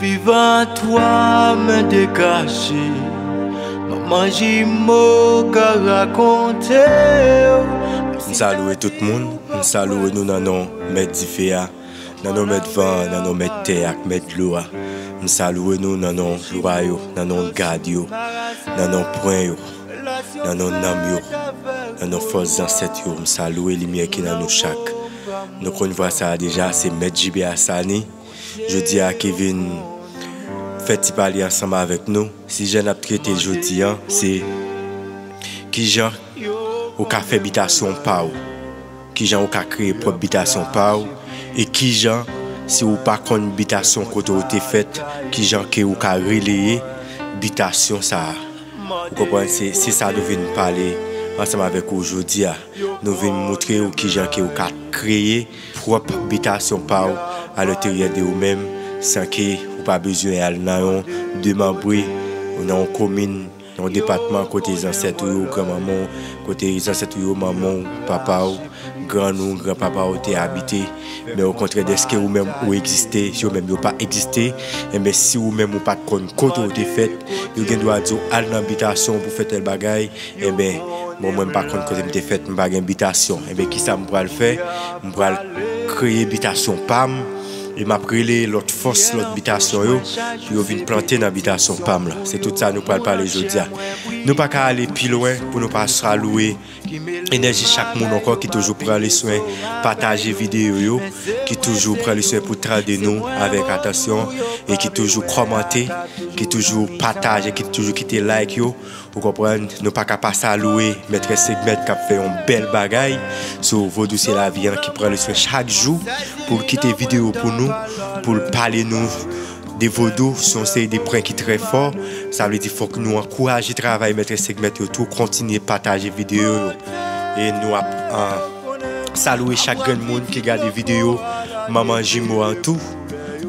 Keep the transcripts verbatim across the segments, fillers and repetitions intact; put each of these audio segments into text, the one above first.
Viva toi, men degaje. Manman Jimo ka rakonte w. M saluwe tout moun, m saluwe nou nan non Mèt Dife a, nan non Mèt Van an, nan non Mèt Tè ak Mèt Dlo a. M saluwe nou nan non lwa yo, nan non gad yo, nan non pwen yo, nan non nanm yo, nan non fòs zansèt yo. M saluwe limyè ki nan nou chak. Nou konn vwa sa a deja, se Mèt J B Asani. Jodi a ki vin fè ti pale ansanm avèk nou. Sijè n ap trete jodi a, se kijan ou ka fè bitasyon pa w. Kijan ou ka kreye pwòp bitasyon pa w. E kijan, si ou pa konn bitasyon kote ou te fèt, kijan ke ou ka releye bitasyon sa a. Ou konprann, se se sa nou vin pale ansanm avèk ou jodi a. Nou vin moutre ou kijan ke ou ka kreye pwòp bitasyon pa w alenteryè de ou menm, san ke ou pa bezwen al nan yon demanbre, ou nan yon komin, nan yon depatman kote zansèt ou yo, granmanman w, kote zansèt ou yo, manman w, papa w, grann ou, granpapa w te abite. Men okontrè, dèske ou menm ou egziste, yo menm yo pa egziste, enben si ou menm ou pa t konn kote ou te fèt, yo gen dwa di w al nan bitasyon pou fè tèl bagay, enben bon, mwen m pa konn kote m te fèt, m pa gen bitasyon. Enben kisa m pral fè? M pral kreye bitasyon pa m, e m ap rele lòt fòs, lòt bitasyon yo, pou yo vin plante nan bitasyon pa m lan. Se tout sa nou pral pale jodi a. Nou pa ka ale pi lwen pou nou pa saluwe enèji chak moun ankò ki toujou pran le swen pataje videyo yo, ki toujou pran le swen pou tande nou avèk atansyon, e ki toujou kòmante, ki toujou pataje, ki toujou kite like yo. Ou konprann, nou pa ka pa saluwe Mètrès Segmèt k ap fè yon bèl bagay sou Vodou se lavi an, ki pran le swen chak jou pou l kite videyo pou nou, pou l pale nou de vodou, se yon seri de pwen ki trè fò. Sa vle di fòk nou ankouraje travay Mètrès Segmèt yo tou, kontinye pataje videyo yo. E nou ap, ah, saluwe chak grenn moun ki gade videyo Manman Jimo an tou,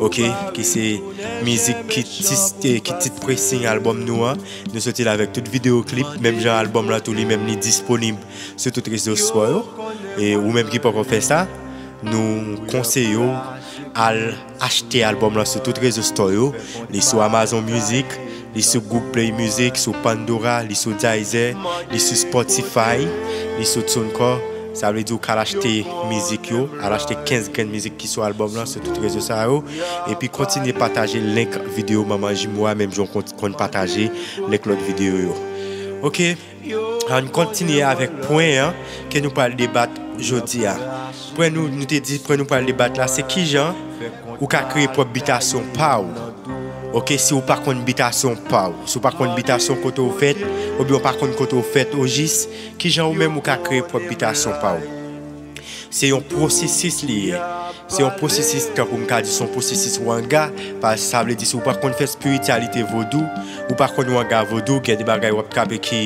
oke, ki se mizik ki tis-, eh, ki tit pressing albòm nou an. Nou soti la avèk tout videyo klip, menm jan albòm lan tou li menm li disponib sou tout rezo sosyo yo. E ou menm ki poko fè sa, nou konseye w al achte albòm lan sou tout rezo store yo. Li sou Amazon Music, li sou Google Play Music, sou Pandora, li sou Deezer, li sou Spotify, li sou TuneCore. Sa vle di ou ka al achte mizik yo, al achte kenz grenn mizik ki sou albòm lan sou tout rezo sa yo. Epi kontinye pataje link videyo Manman Jimo a, menm jan w konn, konn pataje link lòt videyo yo. Oke, ann kontinye avèk pwen an ke nou pral debat jodi a. Pwen nou, nou te di pwen nou pral debat la, se kijan ou ka kreye pwòp bitasyon pa w. Oke, si ou pa konn bitasyon pa w, si ou pa konn bitasyon kote ou fèt, oubyen ou pa konn kote ou fèt ojis, kijan ou menm ou ka kreye pwòp bitasyon pa w? Se yon pwosesis li ye. Se yon pwosesis, tankou m ka di, se yon pwosesis wanga, pa, sa vle di si ou pa konn fè espirityalite vodou, ou pa konn wanga vodou, gen de bagay w ap trape ki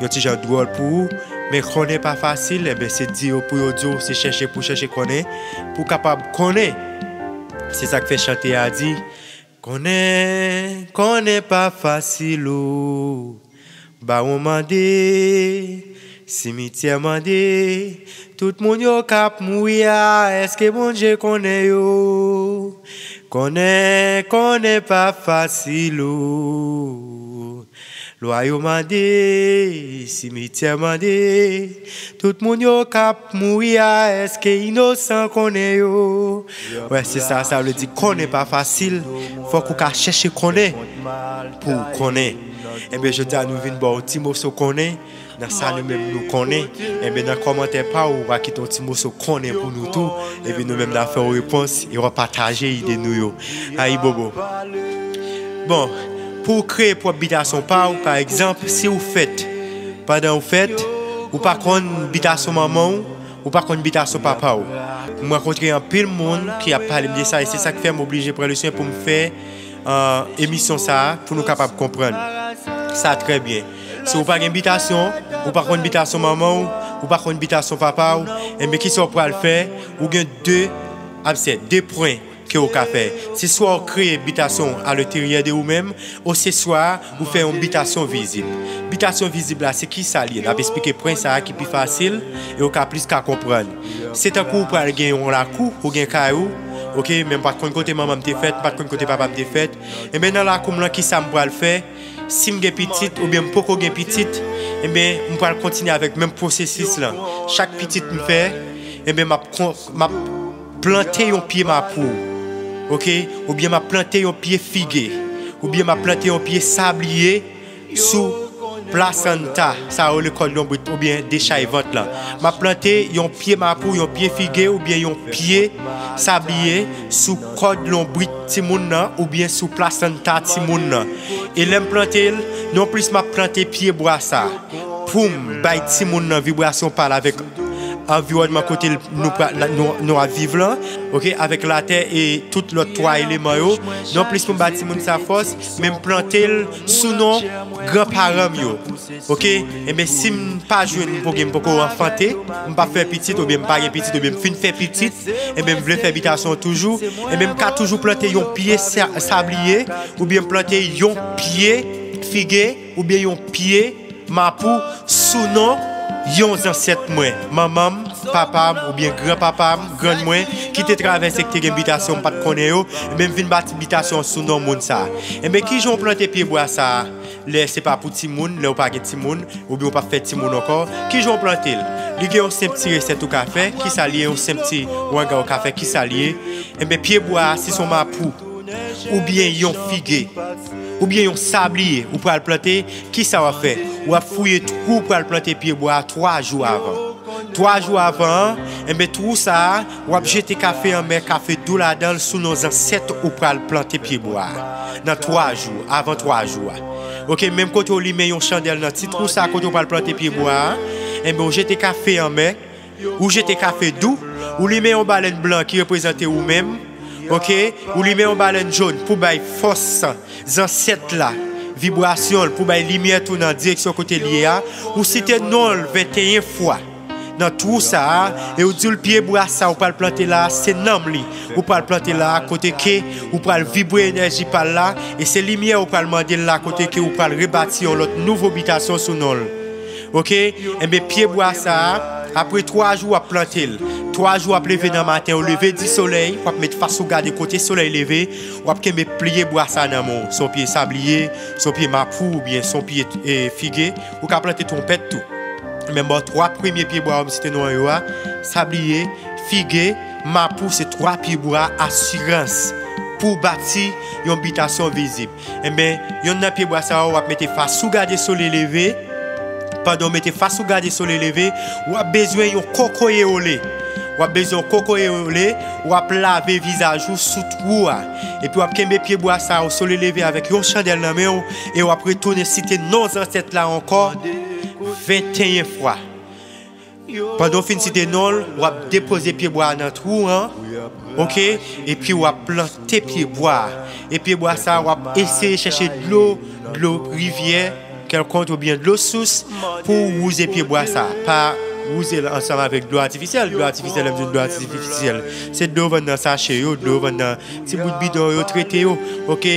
yon ti jan dwòl pou ou, men konnen pa fasil, enben se di yo pou yo di w, se chèche pou chèche konnen, pou w kapab konnen. Se sa k fè chante a di, konnen, konnen pa fasil o. Bawon mande, simityè mande, tout moun yo k ap mouri a, èske Bondye konnen yo? Konnen, konnen pa fasil o. Lwa yo mande, simityè mande, tout moun yo k ap mouri a, èske inosan konnen yo? Wè, se sa, sa vle di konnen pa fasil, fòk ou ka chèche konnen pou w konnen. Enben, jodi a nou vin ba w yon ti moso konnen nan sa nou menm nou konnen. Enben, nan kòmantè pa w, ou va kite yon ti moso konnen pou nou tou. Epi nou menm n a fè w repons e w a pataje ide nou yo. Ayibobo. Bon, pou w kreye pwòp bitasyon pa w, pa egzanp, si ou fèt, pandan ou fèt, ou pa konn bitasyon manman w, ou pa konn bitasyon papa w. M rankontre anpil moun ki ap pale m de sa, e se sa k fè m oblije pran le swen pou m fè, ah, emisyon sa a, pou nou kapab konprann sa trè byen. Si ou pa gen bitasyon, ou pa konn bitasyon manman w, ou pa konn bitasyon papa w, enben, kisa w pral fè? Ou gen de, ap se de pwen ke ou ka fè. Se swa ou kreye bitasyon alenteryè de ou menm, ou se swa ou fè yon bitasyon vizib. Bitasyon vizib la, se ki sa l ye? N ap esplike pwen sa a ki pi fasil e ou ka plis ka konprann. Se tankou ou pral gen yon lakou, ou gen kay ou, Ok, men m pa t konn kote manman m te fèt, m pa t konn kote papa m te fèt. Enben, nan lakou m lan, kisa m pral fè? Si m gen pitit oubyen m poko gen pitit, enben, m pral kontinye avèk menm pwosesis lan. Chak pitit m fè, enben, m ap, kon- m ap plante yon pye mapou, ok? Oubyen m ap plante yon pye fige, oubyen m ap plante yon pye sabliye sou plasanta, sa yo rele kòd lonbrit oubyen dechay vant lan. M ap plante yon pye mapou, yon pye fige oubyen yon pye sabliye sou kòd lonbrit timoun nan oubyen sou plasanta timoun nan. E lè m plante l, non plis m ap plante pye bwa sa pou m bay timoun nan vibrasyon pa l avèk anviwònman kote l- nou, pra- la- nou, nou ap viv lan, ok, avèk latè e tout lòt twa eleman yo. Non plis pou m bay timoun sa fòs, men m plante l sou non granparan m yo. Ok, enben si m pa jwenn, m poko, m poko anfante, m pa fè pitit, oubyen m pa gen pitit, oubyen m fin fè pitit, enben m vle fè bitasyon toujou, enben m ka toujou plante yon pye sa- sabliye, oubyen m plante yon pye fige, oubyen yon pye mapou sou non yon zansèt mwen, manman m, papa m, oubyen granpapa m, grann mwen, ki te travèse, ki te gen bitasyon m pa t konnen yo, enben m vin bati bitasyon sou non moun sa. Enben kijan w plante pye bwa sa? Lè se pa pou timoun, lè w pa gen timoun, oubyen w p ap fè timoun ankò, kijan w plante l? Li gen yon senp ti resèt ou ka fè, kisa l ye? Yon senp ti wanga ou ka fè, kisa l ye? Enben, pye bwa a, si se yon mapou, oubyen yon fige, oubyen yon sabliye, ou pral plante, kisa w ap fè? W ap fouye twou, w pral plante pye bwa a twa jou avan. Twa jou avan an, enben, twou sa a, w ap jete kafe anmè, kafe dou ladan l sou non zansèt ou pral plante pye bwa a. Nan twa jou, avan twa jou a. Ok, menm kote w limen yon chandèl nan ti twou sa a kote w pral plante pye bwa a, enben, w jete kafe anmè, ou jete kafe dou, ou limen yon balèn blan ki reprezante ou menm, ok, ou limen yon balèn jòn pou bay fòs zansèt la, vibrasyon l, pou bay limyè tou nan direksyon kote l ye a, ou site non l venteyen fwa nan twou sa a, e ou di l pye bwa sa ou pral plante la a, se nanm li ou pral plante la a, kote ke ou pral vibre enèji pa l la, e se limyè ou pral mande l la, kote ke ou pral rebati yon lòt nouvo bitasyon sou non l. Ok? Enben, pye bwa sa a, apre twa jou w ap plante l. Twa jou w ap leve nan maten, ou leve di solèy, w ap met fas ou gade kote solèy leve, w ap kenbe pye bwa sa nan men w. Se yon pye sabliye, se yon pye mapou, oubyen se yon pye, e, fige. Ou ka plante twonpèt tou. Men m ba w twa premye pye bwa yo m site non yo a, sabliye, fige, mapou, se twa pye bwa asirans pou w bati yon bitasyon vizib. Enben, yonn nan pye bwa sa yo, w ap mete fas ou gade solèy leve. Pandan w mete fas ou gade solèy leve, w ap bezwen yon kokoye ole. W ap bezwen yon kokoye ole, w ap lave vizaj ou sou twou a. Epi w ap kenbe pye bwa sa yo, solèy leve avèk yon chandèl nan men w, e w ap retounen site non zansèt la ankò venteyen fwa. Pandan w fin site non l, w ap depoze pye bwa a nan twou an, ok? Epi w ap plante pye bwa a. E pye bwa sa a, w ap eseye chèche dlo, dlo rivyè kèlkonk oubyen dlo sous pou w wouze pye bwa sa a. Pa wouze l ansanm avèk dlo atifisyèl. Dlo atifisyèl, lè m di dlo atifisyèl, se dlo yo vann nan sache yo, dlo yo vann nan ti bout bidon yo trete yo, ok?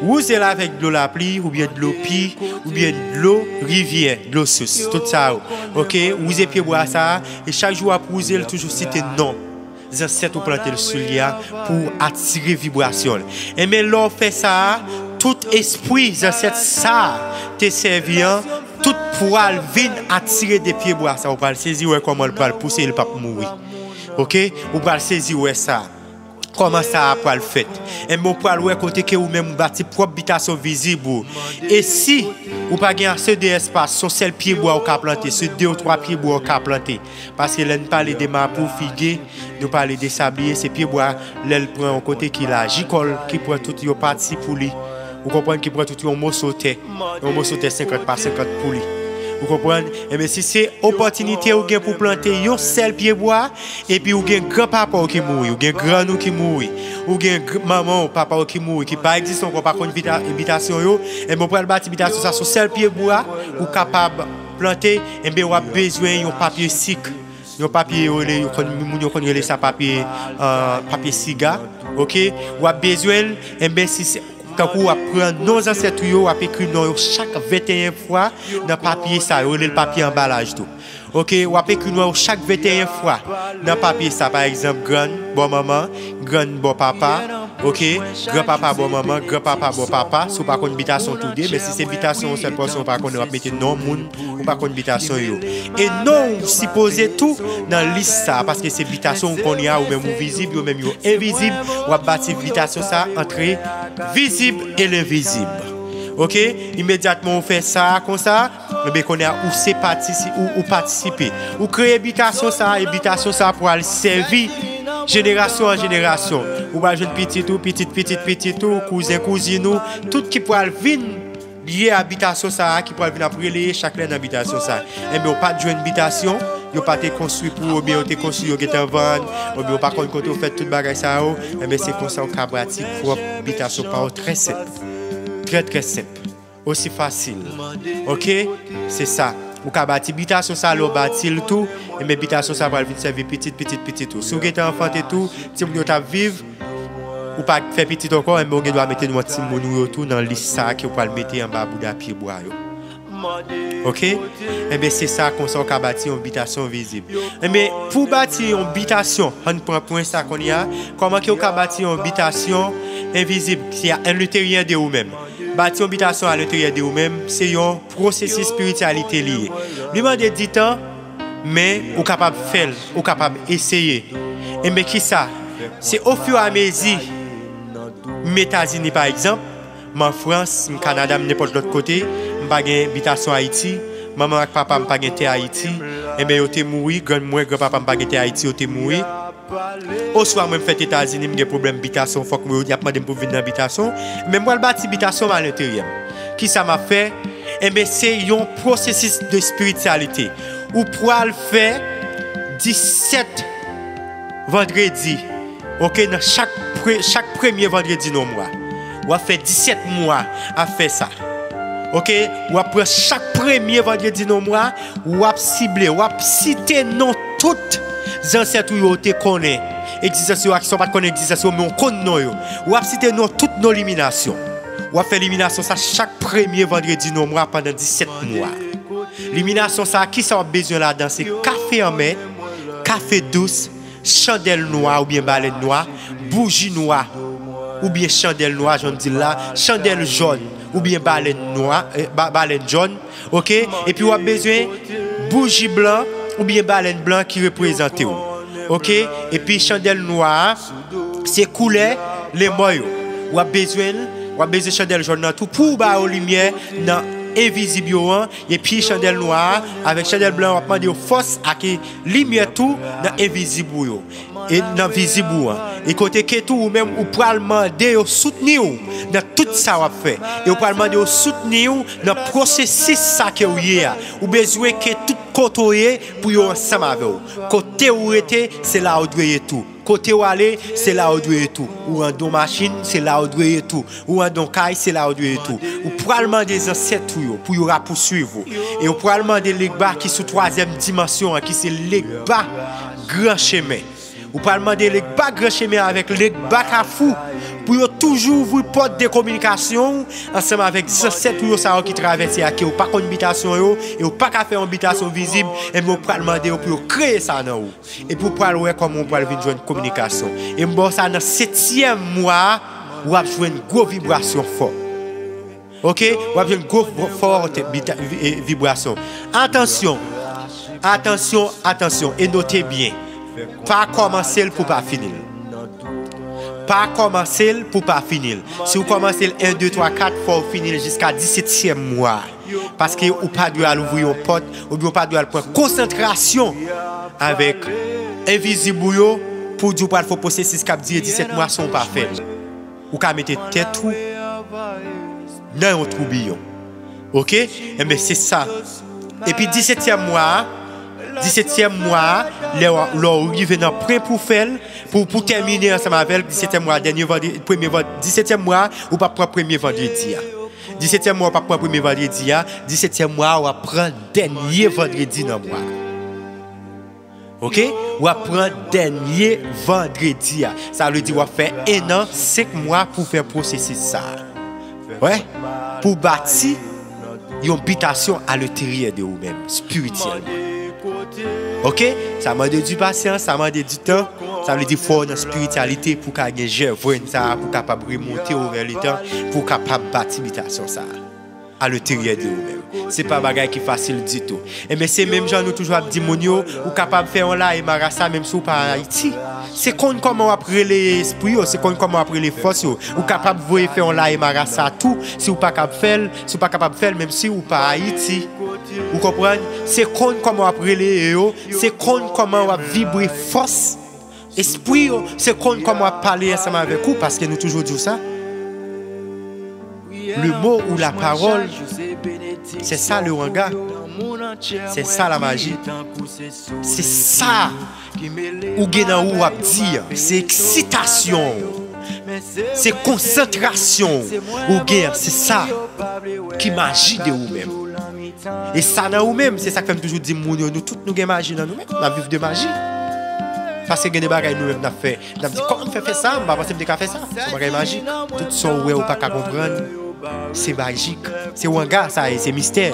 Wouze l avèk dlo lapli, oubyen dlo pi, oubyen dlo rivyè, dlo sous, tout sa yo, ok? Wouze pye bwa sa a, e chak jou w ap wouze l, toujou site non zansèt ou plante l sou li a pou w atire vibrasyon l. Enben, lè w fè sa a, tout espri zansèt sa a te sèvi an, tout pral vin atire de pye bwa sa a. Ou pral sezi wè kòman l pral pouse, l p ap mouri. Ok? Ou pral sezi wè sa. Kòman sa a pral fèt? Enben, ou pral wè kote ke ou menm ou bati pwòp bitasyon vizib ou. E si ou pa gen ase de espas, se yon sèl pye bwa ou ka plante, se de ou twa pye bwa ou ka plante. Paske lè n pale de mapou, fige, nou pale de sabliye, se pye bwa, lè l pran yon kote ki laji kò l, ki pran tout yon pati pou li. Ou konprann, ki pran tout yon moso tè, yon moso tè senkant pa senkant pou li. Ou konprann? Enben, si se opòtinite ou gen pou plante yon sèl pye bwa, epi ou gen granpapa w ki mouri, ou gen grann ou ki mouri, ou gen gr- manman w, papa w ki mouri, ki pa egziste ankò, pa konn bita- bitasyon yo, enben, ou pral bati bitasyon sa sou sèl pye bwa ou kapab plante, enben, w ap bezwen yon papye sik. Yon papye yo rele, yo konn, moun yo konn rele sa papye, euh, papye siga, ok? W ap bezwen l, enben, si se Tankou w ap pran non zansèt ou yo, w ap ekri non yo chak venteyen fwa nan papye sa, yo rele l papye anbalaj tou. Oke, w ap ekri non yo chak venteyen fwa nan papye sa. Pa egzanp, grann bò manman, grann bò papa, oke, granpapa bò manman, granpapa bò papa. Si w pa konn bitasyon toude, men si se bitasyon yon sèl pòsyon, w pa konnen, w ap mete non moun ou pa konn bitasyon yo. E non w sipoze tou nan lis sa, paske se bitasyon ou konnen a, ou menm ou vizib, yo menm yo envizib, w ap bati bitasyon sa antre vizib e lenvizib. Oke? Imedyatman ou fè sa a konsa, enben kounye a ou se patisi-, ou, ou patisipe. Ou kreye bitasyon sa a, e bitasyon sa a pral sèvi jenerasyon an jenerasyon. Ou pral jwenn pitit ou, pitit, pitit, pitit ou, kouzen, kouzin ou, tout ki pral vin lye a bitasyon sa a, ki pral vin ap releye chak lè nan bitasyon sa a. Enben, ou pa t jwenn bitasyon, yo pa te konstwi pou ou, oubyen yo te konstwi, yo gentan vann, oubyen ou pa konn kote ou fè tout bagay sa yo, enben, se konsa ou ka bati pwòp bitasyon pa ou, trè senp. Trè, trè senp. Osi fasil. Oke? Se sa. Ou ka bati bitasyon sa, lè w bati l tou, enben, bitasyon sa pral vin sèvi pitit, pitit, pitit ou. Si w gentan anfante tou, timoun yo t ap viv, ou pa fè pitit ankò, enben, ou gen dwa mete non timoun ou yo tou nan lis sa a ke w pral mete anba bouda pye bwa yo. Oke? Enben, se sa, konsa w ka bati yon bitasyon vizib. Enben, pou w bati yon bitasyon, ann pran pwen sa kounye a, kòman ke w ka bati yon bitasyon envizib, ki a l'intérieur de ou menm? Bati yon bitasyon a l'intérieur de ou menm, se yon pwosesis espirityalite li ye. Li mande ditan, men ou kapab fè l, ou kapab eseye. Enben, kisa? Se ofiramezi, m Etazini, pa egzanp, m an Frans, m Kanada, m nenpòt lòt kote, m pa gen bitasyon Ayiti, manman ak papa m pa gen tè Ayiti, enben, yo te mouri, grann mwen, granpapa m pa gen tè Ayiti, yo te mouri. Oswa mwen m fèt Etazini, m gen pwoblèm bitasyon, fòk mwen, y ap mande m pou m vin nan bitasyon, men m pral bati bitasyon m alenteryè m. Kisa m ap fè? Enben, se yon pwosesis de espirityalite. Ou pral fè disèt vandredi, oke, nan chak pre-, chak premye vandredi nan mwa. W ap fè disèt mwa ap fè sa. Oke? W ap pran chak premye vandredi nan mwa, w ap sible, w ap site non tout zansèt ou yo te konnen egzistans yo, ak sa w pa t konnen egzistans yo, men w konn non yo. W ap site non tout non liminasyon. W ap fè liminasyon sa chak premye vandredi nan mwa pandan disèt mwa. Liminasyon sa, kisa w ap bezwen ladan? Se kafe anmè, kafe dous, chandèl nwa oubyen balèn nwa, bouji nwa oubyen chandèl nwa, jan m di l la, chandèl jòn oubyen balèn nwa, eh, ba-, balèn jòn, oke? Epi w ap bezwen bouji blan oubyen balèn blan ki reprezante w, oke? Epi chandèl nwa a, se koulè lenmò yo. W ap bezwen l, w ap bezwen chandèl jòn nan tou pou w ba yo limyè nan envizib yo an, epi chandèl nwa a avèk chandèl blan, w ap mande yo fòs ak limyè tou nan envizib ou yo, e nan vizib ou an. E kote ke tou ou menm ou pral mande yo soutni w nan tout sa w ap fè. E ou pral mande yo soutni w nan pwosesis sa ke w ye a. Ou bezwen ke tout kote w ye pou yo ansanm avè w. Kote ou rete, se la ou dwe ye tou. Kote w ale, se la ou dwe ye tou. Ou rann yon machin, se la ou dwe ye tou. Ou rann yon kay, se la ou dwe ye tou. Ou pral mande zansèt ou yo pou yo rapouswiv ou. E ou pral mande Legba ki sou twazyèm dimansyon an, ki se Legba gran chemen. Ou pral mande Legba gran chemen avèk Legba kafou pou yo toujou ouvri pòt de kominikasyon ou ansanm avèk zansèt ou yo, sa yo ki travèse a, ke ou pa konn bitasyon yo, e ou pa ka fè yon bitasyon vizib, enben ou pral mande yo pou yo kreye sa nan ou. Epi w pral wè kòman w pral vin jwenn kominikasyon. E m ba w sa, nan setyèm mwa a, w ap jwenn gwo vibrasyon fò. Oke? W ap jwenn gwo fò, fò bita-, vi-, e, vibrasyon. Atansyon! Atansyon, atansyon! E note byen. Pa kòmanse l pou w pa fini l. Pa kòmanse l pou w pa fini l. Si w kòmanse l en, de, twa, kat, fò w fini l jiska disetyèm mwa a. Paske ou pa dwe al ouvri yon pòt, oubyen ou pa dwe al pran konsantrasyon avèk envizib ou yo pou w di w pral fè yon pwosesis k ap dire disèt mwa san w pa fè l. Ou ka mete tèt ou nan yon twoubiyon. Oke? Enben, se sa. Epi disetyèm mwa a, disetyèm mwa a, lè w, lè w rive nan pwen pou fè l, pou, pou tèmine ansanm avè l, disetyèm mwa, dènye vandredi, premye vandredi, disetyèm mwa, ou p ap pran premye vandredi a. Disetyèm mwa, w ap pran premye vandredi a. Disetyèm mwa, w ap pran dènye vandredi nan mwa. Oke? W ap pran dènye vandredi a. Sa vle di w ap fè en an, senk mwa pou fè pwosesis sa a. Wè, pou bati yon bitasyon alenteryè de ou menm, espirityèlman. Oke? Sa mande di pasyans, sa mande di tan, sa vle di fò w nan espirityalite pou w ka gen jèvrenn sa a, pou w kapab remonte o vè letan, pou w kapab bati bitasyon sa a alenteryè de ou menm. Se pa bagay ki fasil ditou. Enben, se menm jan nou toujou ap di moun yo, ou kapab fè yon laye marasa menm si w pa Ayiti. Se konn kòman w ap rele espri yo, se konn kòman w ap rele fòs yo. Ou kapab voye fè yon laye marasa tou, si w pa kab fè l, si w pa kapab fè l, menm si w pa Ayiti. Ou konprann? Se konn kòman w ap rele yo, se konn kòman w ap vibre fòs espri yo, se konn kòman w ap pale ansanm avèk ou, paske nou toujou di w sa. Le mot ou la parole, c'est ça le wanga. C'est ça la magie. Se sa ou gen nan ou w ap di an. Se eksitasyon w. Se konsantrasyon w ou gen an. Se sa ki maji de ou menm. E sa nan ou menm, se sa k fè m toujou di moun yo, nou tout nou gen maji nan nou menm. N ap viv de maji. Paske gen de bagay nou menm n ap fè. N ap di, "Kòman m fè fè sa? M pa panse m te ka fè sa." Se yon bagay majik. Tout sa w wè ou pa ka konprann, se majik. Se wanga sa ye, se mistè.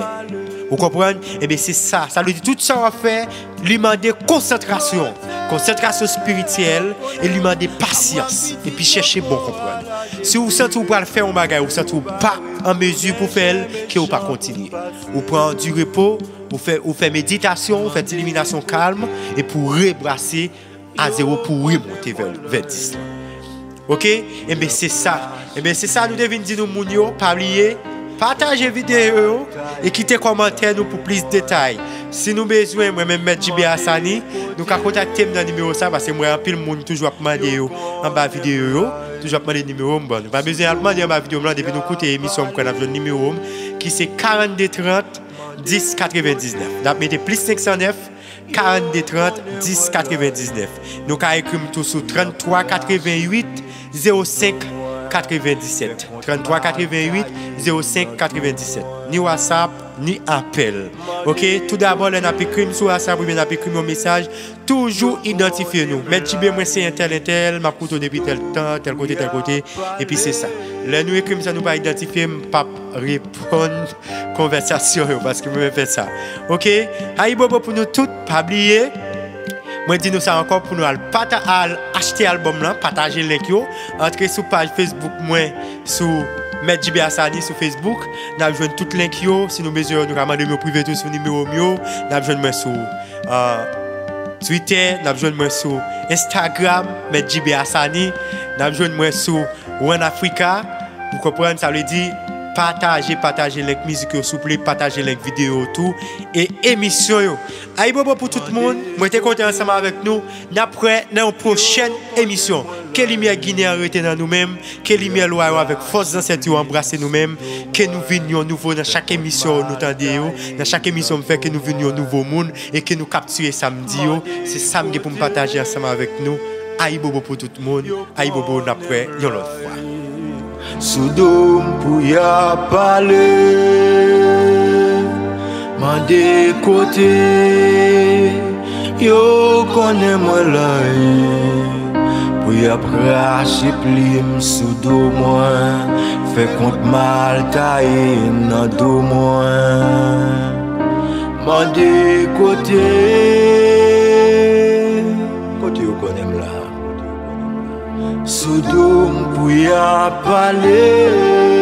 Ou konprann? Ebyen, se sa. Sa vle di, tout sa w ap fè, li mande konsantrasyon. Konsantrasyon espirityèl, e li mande pasyans. Epi chèche bon konprann. Si w santi w pral fè yon bagay, ou santi w pa an mezi pou fè l, ke w pa kontinye. Ou pran di repo, ou fè, ou fè meditasyon, ou fè ti liminasyon kalm, epi w rebrase a zewo pou w remonte vè, vè dis la. Oke? Enben, se sa. Enben, se sa nou te vin di nou moun yo. Pa bliye, pataje videyo yo e kite kòmantè nou pou plis detay. Si nou bezwen, mwen menm Mèt J B Asani, nou ka kontakte m nan nimewo sa, paske m wè anpil moun toujou ap mande yo anba videyo yo. Toujou ap mande nimewo m, bon, nou pa bezwen al mande anba videyo m lan, depi nou koute emisyon, m kwè n ap jwenn nimewo m, ki se karannde trant dis katrevendiznèf. N ap mete plis senk san nèf, karannde trant dis katrevendiznèf. Nou ka ekri m tou sou tranntwa katreventuit zewo senk katrevendisèt. Tranntwa katreventuit zewo senk katrevendisèt. Ni WhatsApp, ni apèl. Oke? Toudabò, lè n ap ekri m sou WhatsApp oubyen n ap ekri m yon mesaj, toujou idantifye nou. Mèt J B, mwen se entèl, entèl, m ap koute w depi tèl tan, tèl kote, tèl kote. Epi se sa. Lè nou ekri m san nou pa idantifye, m p ap reponn konvèsasyon yo, paske mwen menm fè sa. Oke? Ayibobo pou nou tout, pa bliye. Mwen di nou sa ankò, pou nou al pata-, al achte albòm lan, pataje link yo, antre sou paj Facebook mwen, sou Mèt J B Asani sou Facebook, n ap jwenn tout link yo, si nou bezwen yo, nou ka mande m yo prive tou sou nimewo m yo, n ap jwenn mwen sou, ah, Twitter, n ap jwenn mwen sou Instagram, Mèt J B Asani, n ap jwenn mwen sou One Africa, ou konprann, sa vle di, pataje, pataje link mizik yo, souple, pataje link videyo yo tou, e emisyon yo. Ayibobo pou tout moun, mwen te kontan ansanm avèk nou, n ap wè nan yon pwochèn emisyon. Ke limyè Ginen an rete nan nou menm, ke limyè lwa yo avèk fòs zansèt yo anbrase nou menm, ke nou vin yon nouvo nan chak emisyon nou tande yo, nan chak emisyon m fè, ke nou vin yon nouvo moun, e ke nou kaptire sa m di yo, se sa m gen pou m pataje ansanm avèk nou. Ayibobo pou tout moun, ayibobo, n ap wè yon lòt fwa. Sou do m pou y ap pale, mande kote yo konnen mwen la ye, pou y ap krache plim sou do mwen, fè kont mal taye nan do mwen. Mande kote, kote yo konnen m la. Sou do m pou y ap pale.